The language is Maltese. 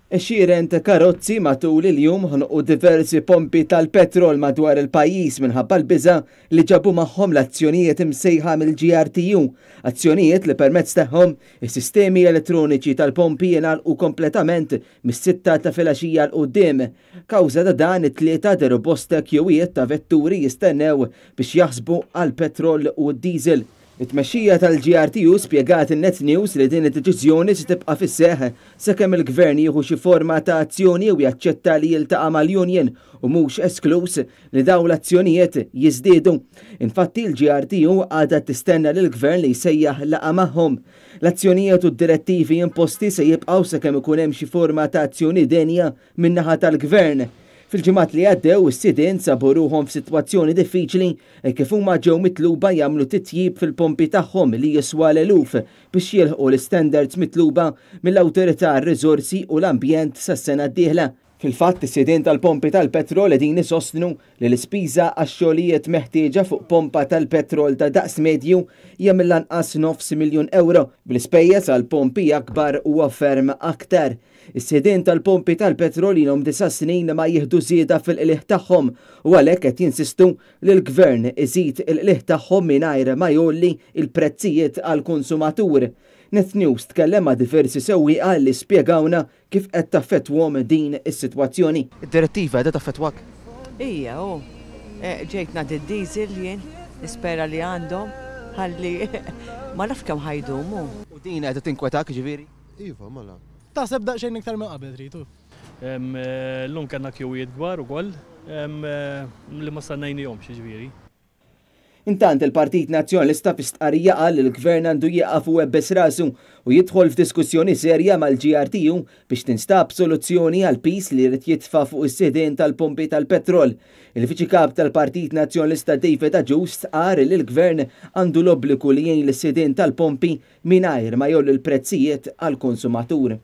Għexieren ta' karozzi matul il-jum ħonqu diversi pompi tal-petrol madwar il-pajjiż minħabba l-biża' li ġabu magħhom l-azzjonijiet imsejħa mill-GRTU, azzjonijiet li permezz tagħhom is-sistemi elettroniċi tal-pompi jingħalqu kompletament mis-sitta ta' filgħaxija 'l quddiem. Kawża ta' dan it-Tlieta dehru bosta kjuwijiet ta' vetturi jistennew biex jaħsbu għall-petrol u d-diesel. It-tmexxija tal-GRTU spjegat lil Net News li din id-deċiżjoni se tibqa' fis-seħħ sakemm il-Gvern jieħu xi forma ta' azzjoni jew jaċċetta li jiltaqa' mal-union u mhux eskluż li dawn l-azzjonijiet jiżdiedu. Infatti l-GRTU għadha tistenna lill-Gvern li jsejjaħ laqgħa magħhom. L-azzjonijiet u d-direttivi imposti se jibqgħu sakemm ikun hemm xi forma ta' azzjoni denja min-naħa tal-Gvern. Fil-ġimgħat li għaddew is-sidien sabu ruħhom f'sitwazzjoni diffiċli hekk kif huma ġew mitluba jagħmlu titjib fil-pompi tagħhom li jiswa l-eluf biex jilħqu l-istandards mitluba mill-Awtorità għar-Riżorsi u l-Ambjent sas-sena d-dieħla. Fil-fatt, is-sidien tal-pompi tal-petrol qegħdin isostnu li l-ispiża għax-xogħlijiet meħtieġa fuq pompa tal-petrol ta' daqs medju hija mill-anqas nofs miljun ewro, bl-ispejjeż għal pompi akbar huwa ferm aktar. Is-sidien tal-pompi tal-petrol ilhom disa' snin ma jieħdu żieda fil-qligħ tagħhom u għalhekk qed jinsistu li l-Gvern iżid il-qligħ tagħhom mingħajr ma jgħolli l-prezzijiet għall-konsumatur. Net News tkellem ma' diversi sewwieqa li spjegawna kif qed taffettwhom din is-sitwazzjoni. Id-direttiva qiegħda taffettwak? Ija, hu. Ġejt nagħti d-diesel jien, nispera li għandhom, ħalli ma nafx kemm ħa jdumu. U din qiegħda tinkwetak jiġifieri? Iva, mela. Taħseb daqsxejn iktar minn qabel trid hu. Illum kellna kjuwijiet kbar ukoll li ma stennejnihomx jiġifieri. Intant il-Partit Nazzjonalista fi stqarrija qal li l-Gvern għandu jieqaf u jwebbes rasu u jidħol f'diskussjoni serja mal-GRTU biex tinstab soluzzjoni għall-piż li jrid jitfa' fuq is-sidien tal-pompi tal-petrol. Il-Viċi Kap tal-Partit Nazzjonalista David Agius stqarr li l-Gvern għandu l-obbligu li jgħin lis-sidien tal-pompi mingħajr ma jgħolli l-prezzijiet għall-konsumatur.